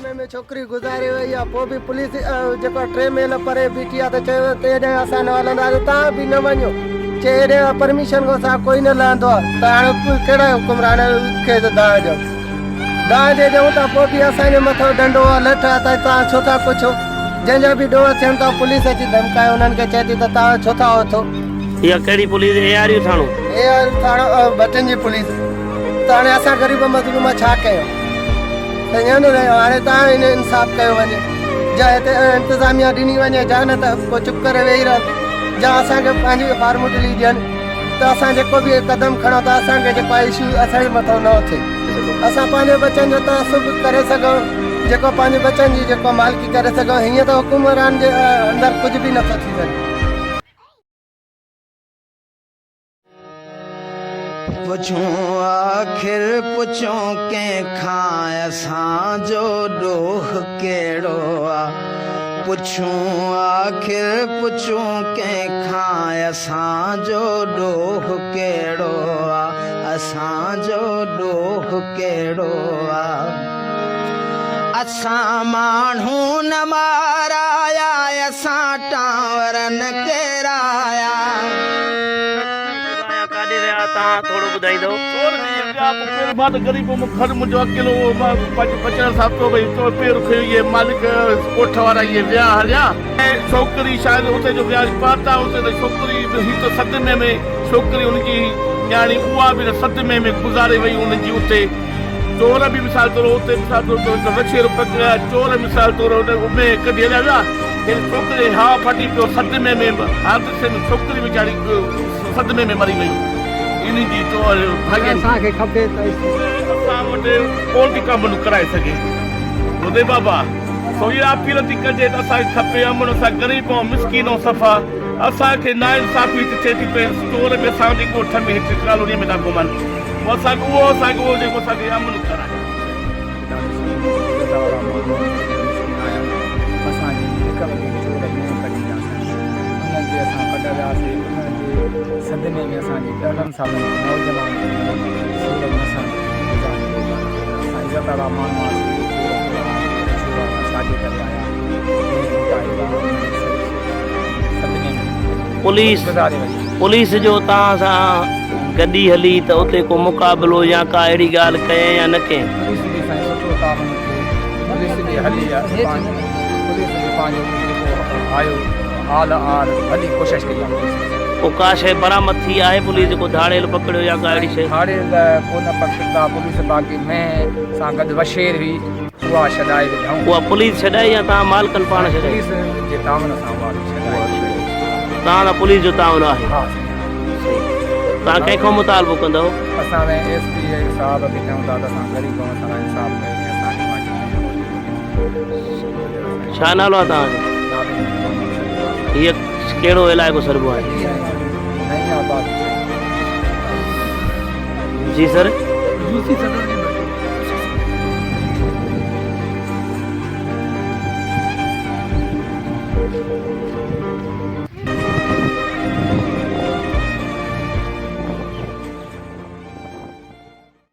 صدمي ۾ ڇوڪري گذاري وئي آ پوء به پوليس جيڪو 3 ميل پري بيٺي آ ته چيو ته هيڏانهن اسان نه هلنداسين توهان به نه وڃو چي هيڏانهن پرميشن کان سواء ڪوئي نه لهندو آ ته هاڻي ڪهڙا حڪمران کي دانهن ڏيون دانهن جي ڏيون ته پوء به اسان جي مٿان ڏنڊو آ لٺ آ ته توهان ڇو ٿا پڇو جنهن جا به ڏوهه ٿين ٿا پوليس اچي ڌمڪائي انهن کي چئي ٿي ته توهان ڇو ٿا اٿو. اها ڪهڙي police A R U Thano. A R U ٿاڻو ڀٽن جي پوليس ته هاڻي اسان غريب مظلوم ڇا ڪيون ته ائين نه رهيو هاڻي تان هن انصاف ڪيو وڃي جا هتي انتظاميا ڏني وڃي جا نه ته پوء چپ ڪري ويهي رهن جا اسان کي پنهنجي فارمولي ڏين ته اسان جيڪو به قدم کڻون ته اسان کي جيڪو اشو اسان جي مٿان نه اٿي اسان پنهنجي بچن جو تعصب ڪري سگهون جيڪو پنهنجي بچن جي جيڪو مالڪي ڪري سگهون هيئن ته حڪمران جي اندر ڪجهه به نٿو ٿي سگهي. پڇون آخر پڇون ڪنهن کان اسان جو ڏوهه ڪهڙو آ پڇون آخر پڇون ڪنهن کان اسان جو ڏوهه ڪهڙو آ اسان جو ڏوهه ڪهڙو آ اسان ماڻهو نه مارايا اسان ٽانور نه ڪيرايا. آيا ڪاڏي ويا تان ٿورو ٻڌائيندو. چور جي ويا پوء پير مان ته غريب هوم گهر منهنجو اڪيلو هو مان پنهنجي ٻچڙن سان ٿو ڀئي چور پير کنيو اهي مالڪ ڳوٺ وارا اهي ويا هليا ۽ ڇوڪري شايد اتي جو ويا پهتا اتي ته ڇوڪري به هي ته صدمي ۾ ڇوڪري ان جي نياڻي اها به صدمي ۾ گذاري وئي ان جي اتي چور به مثال طور اتي مثال طور هڪ وڇيرو پڪڙيا چور مثال طور ان ۾ ڪڍي هليا ويا هن ڇوڪري هاء ڦٽي پيو صدمي ۾ به حادثي ۾ ڇوڪري ويچاري صدمي ۾ مري وئي انهي جي چور ڀاڳين اسان کي کپي ته اسان وٽ ڪون ٿي ڪم ڪرائي سگهي ٻڌي بابا سو اها اپيل ٿي ڪجي ته اسان کي کپي امن اسان غريب ۽ مسڪين ۽ صفا اسان کي ناانصافي هت ٿئي ٿي پئي چور به اسان جي ڳوٺ ۾ هت ڪالوني ۾ ٿا گهمن پوء اسان کي اهو اسان کي اهو جيڪو اسان کي امن ڪرائي. ڏاڍو سهڻو عزت وارا ماڻهو آهيون مسڪين آهيون اسان جي هڪ وڳي چور مينهن ڪڍي ويا سائين انهن جي اسان ڪڍ وياسي انهن جي صدمي ۾ اسان جي ڏهن سالن جي نوجوان سورج اسان کي گذاري ويو اسان عزت وارا ماڻهو هئاسين چور ڇو آيا ڇا جي ڪري آيا مينهن لٽائي ويا انهن جي صدمي ۾ پوليس گذاري وئي. پوليس جو توهان سان گڏي هلي ته اتي ڪو مقابلو يا ڪا اهڙي ڳالهه ڪيائين يا نه ڪيائين؟ پوليس به سائين سٺو تعاون ڪيو پوليس به هلي پنهنجو پوليس به پنهنجو جيڪو آيو آل آر ڀلي ڪوشش ڪئي آ پوليس به. پوء ڪا شيء برآمد ٿي آهي پوليس جيڪو ڌاڙيل پڪڙيو يا ڪا اهڙي شيء؟ ڌاڙيل ڪونه پڪڙتا پوليس باقي مينهن سان گڏ وشير هئي اها ڇڏائي وڌائون. اها پوليس ڇڏائي يا توهان مالڪن پاڻ ڇڏائي؟ پوليس جي تعاون سان اها ڇڏائي. توهان سان پوليس جو تعاون آهي؟ ها سائين. صحيح. توهان ڪنهن کان مطالبو ڪندؤ؟ اسان سائين ايس پي صاحب کي چئون ٿا ته اسان غريب آهيون اسان سان انصاف ڪيو وڃي اسان کي پنهنجي مينهن. ڇا نالو آهي توهان جو؟ هيء ڪهڙو علائقو سڏبو آهي؟ نئين آباد. جي سر. يوسي صدر.